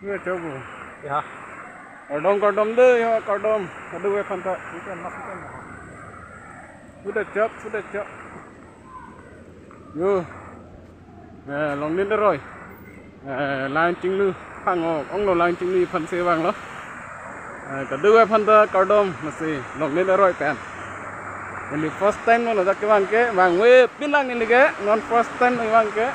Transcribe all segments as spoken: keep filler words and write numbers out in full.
Hu chok bu. Ya. Kardom, kardom de, ya, kardom. Kadokave aphan ta. Huda chok, huda chok. Yo. Eh, Longdin Teroi. Eh, Lang Chinglu phang-o, onglo Lang Chinglu aphan si vanglo. Eh, kadokave aphan ta kardom, lasi Longdin Teroi pen. Neli first time lo dak kevang ke, vangve pinlang neli ke, non first time lo vang ke.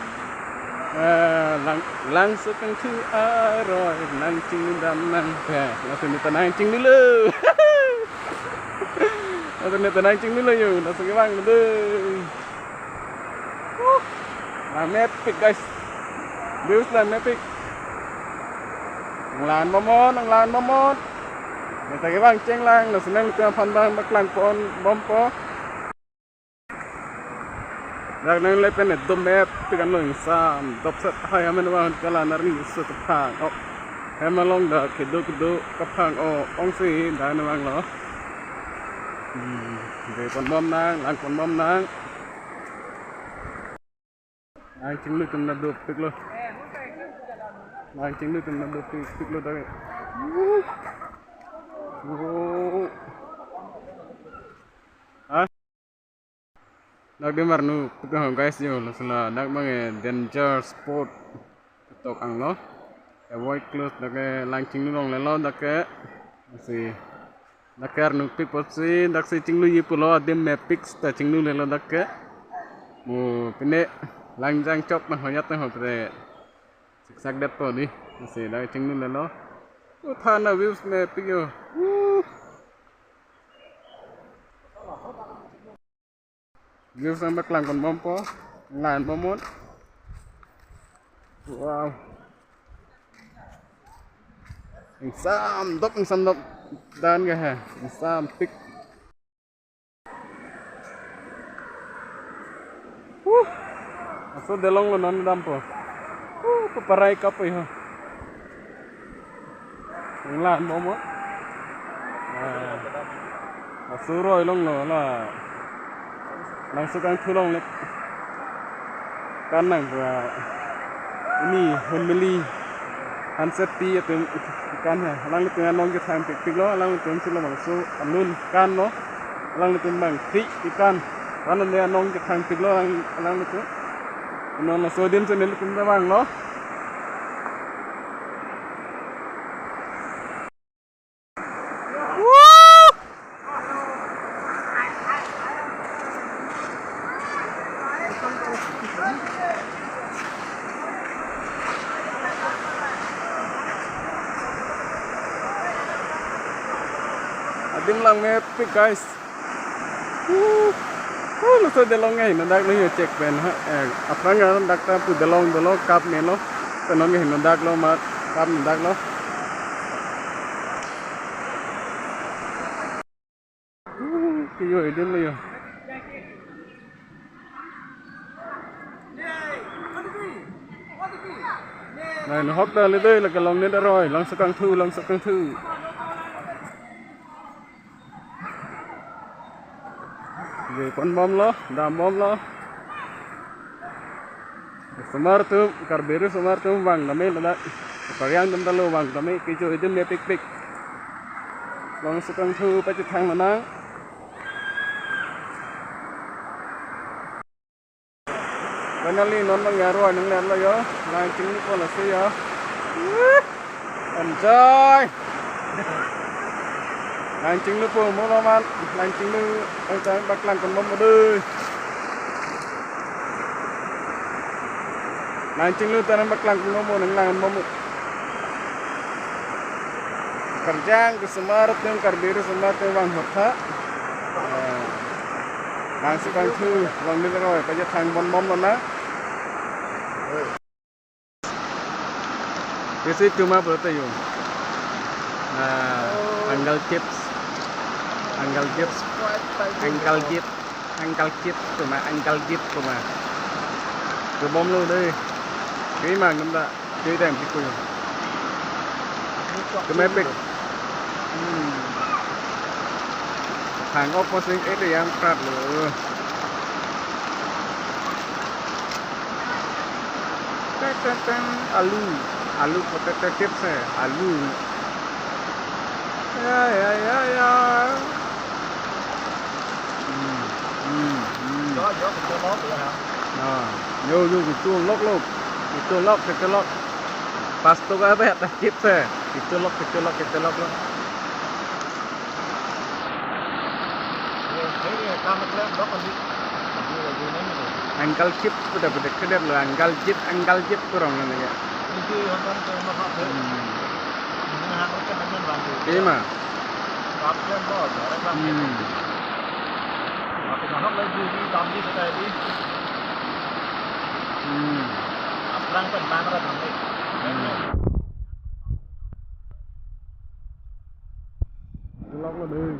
Eh, Lang, Langsokangthu aroi, Lang Chinglu dam nang. Eh, lasi neta Lang Chinglu lo. Lasi neta Lang Chinglu lo yo, lasi kevang lo de. Huh. Langmepik, guys. Views langmepik. Nanglangbomnon, nanglangbomnon. Neta kevang chenglang, lasi nanglitum aphan abang paklang ponbompo. Dak nangle pen etum mepik anlo, ingsam dopset hai amen vang kalang, arni so kaphang. Oh. Hem along dak kedo kedo kaphang-o, ongsi dak nang vanglo. Hmm, ve ponbom nang, lang ponbom nang. Lang Chinglu atum ta dopiklo. Lang Chinglu atum ta dopikpiklo dak. Oh. Ha? Dak de marnu pik ho guys yo, lasi la dak abang ke danger spot ketok anglo. Avoid close dak ke, Lang Chinglu longlelo dak ke. Lasi dak ke arnupik apotsi dak si chingluji pulo, adim mepik seta chinglulelo dak ke. Mo pine langjang chok nang hoyat nang ho pute. Siksak detpo di. Lasi dak chinglulelo. Uthana views mepik yo. Uh. Views nang paklang ponbompo. Langdunbomnon. Wow. Ingsam dop, ingsam dop. Dan ke he. Ingsampik. Huh. Laso delonglo non dampo. Huh, paparai kapo ho. Langdunbomnon. Eh, laso aroi along lo la. Langsokangthu along le. Kan nang ba. Ini Honmili. Hansepi atum kan ha. Alanglitum anong kethang pikpiklo, alanglitum si labangso alun kanlo. Alanglitum abang thri kekan. Vannon de anong kethang piklo alang, alanglitum. Non laso adim si nelitum ta vanglo. Adim langmepik, guys. Huh. Huh, laso delong ke henodak lo yo, chek pen ha. Eh, aphrang an dak ta pu delong dolo, kap melo. Pen non ke henodak lo mat, kap henodak lo. Huh, ke yo, adim lo yo. Nai, no hok ta le dei, lake Longdin Teroi, Langsokangthu, Langsokangthu. Ve ponbomlo, dambomlo. Osomar atum, Karbi ri osomar atum vang tame ladak. Kariang atum ta lo vang tame, kecho adim mepikpik. Langsokangthu pachethang lonang. Finally, non abang aroi nangletlo yo. Lang Chinglu pu lasi yo. Enjoy. Lang Chinglu pu mo lo mat. Lang Chinglu, eh, ta paklang ponbom dei. Lang Chinglu ta nang paklang ponbom, nang langbom. Karjang ke osomar atum, Karbi ri osomar atum vang hotha. Eh, Langsokangthu, Longdin Teroi, pachethang ponbom lonang. Isi cuma berapa yo? Ah, Uncle Gips. Uncle Gips. Uncle Gips. Uncle Gips cuma, Uncle Gips cuma. Kebomlo dei. Kemang nem ta. Kidang piko yo. Kemepik. Hmm. Hang ok posing ete yang prat lo. Teng, teng, teng, alu. Alu potato chips eh, alu. Ya, ya, ya, ya. Hmm, hmm, hmm. Jo, jo, kecholok ya, ha? Ah, yo, yo, kecholok, lok. Kecholok, kecholok. Pas tu ka bet, chips eh. Kecholok, kecholok, kecholok, lok. Uncle Chip, pada pada kedap lo, Uncle Chip, Uncle Chip kurang na ya. Hmm. Ima. Hmm. Hmm. Tulak lo dei.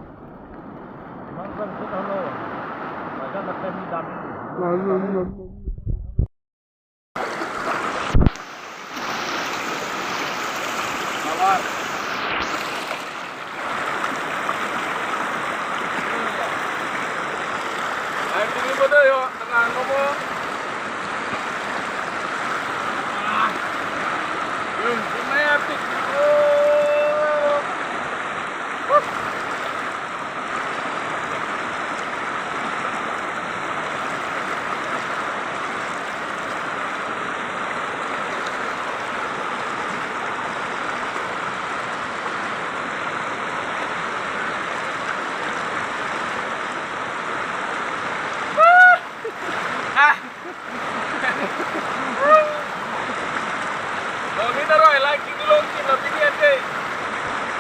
Longni naroi, lang chinglu longsi lo pini ante.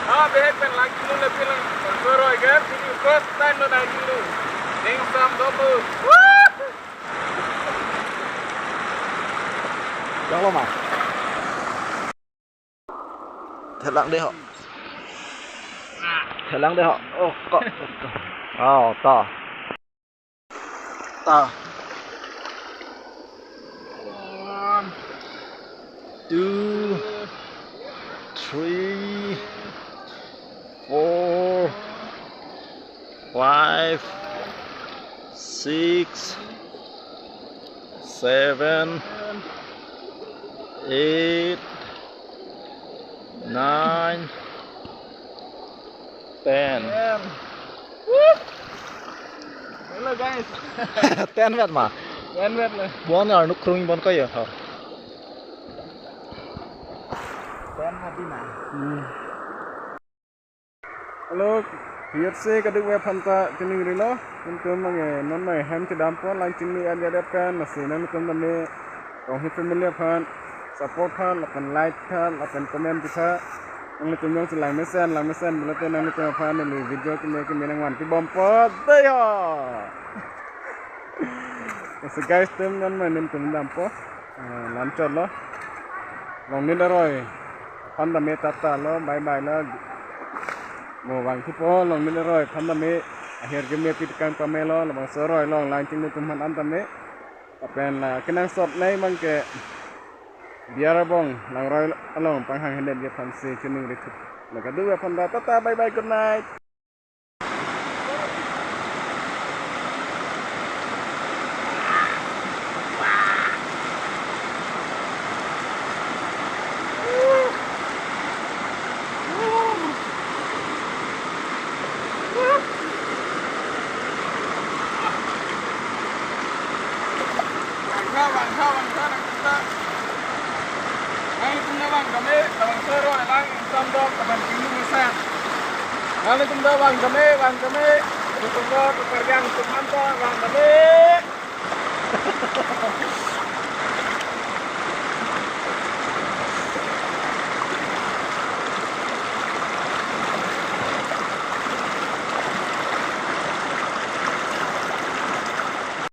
Ah, behek pen lang chinglu le pilang. Soroi kan, pini first time lo lang chinglu. Ning sam dopo. Jong lo ma. Thelang dei ho. Thelang dei ho. Oh, kok. Oh, to. Ta. One, two, three, four, five, six, seven, eight, nine, ten. Ten. Hello, guys. Ten vet ma? Ten vet le. Bon arnuk krung bon ko yo. Ten vet di na. Hmm. Hello, U F C kaduk ve aphan ta chiningrilo, nelitum abang ke non mai hem chedampo, lang chinglu an ya depan, lasi nangtum tame, kong hi family aphan, support aphan, lapen like aphan, lapen comment aphan, nangtum jongsi lang mesen, lang mesen, pulote nangtum aphan neli video keme keme nangvan pibompo, dei ho. Lasi guys, nelitum non mai nelitum dampo. Ah, lam chot lo. Longni naroi aphan tame tata lo, bye bye lo. Mo vangthupo, longni naroi aphan tame ahir keme pi tekang pame lo, labangso aroi along lang chinglu atum aphan an tame. Lapen la kenangsot nei abang ke Biar Abong langroi along panghang hendet ke aphansi chiningri thup. La kaduk aphan ta tata, bye bye, good night. Bangkha, bangkha, bangkha, nangtum ta. Nangtum ta vang keme, labangso aroi lang, ingsam dok, lapen chinglu mesen. Nangtum ta vang keme, vang keme. Nangtum ta, tu perjang, tum anta, vang keme.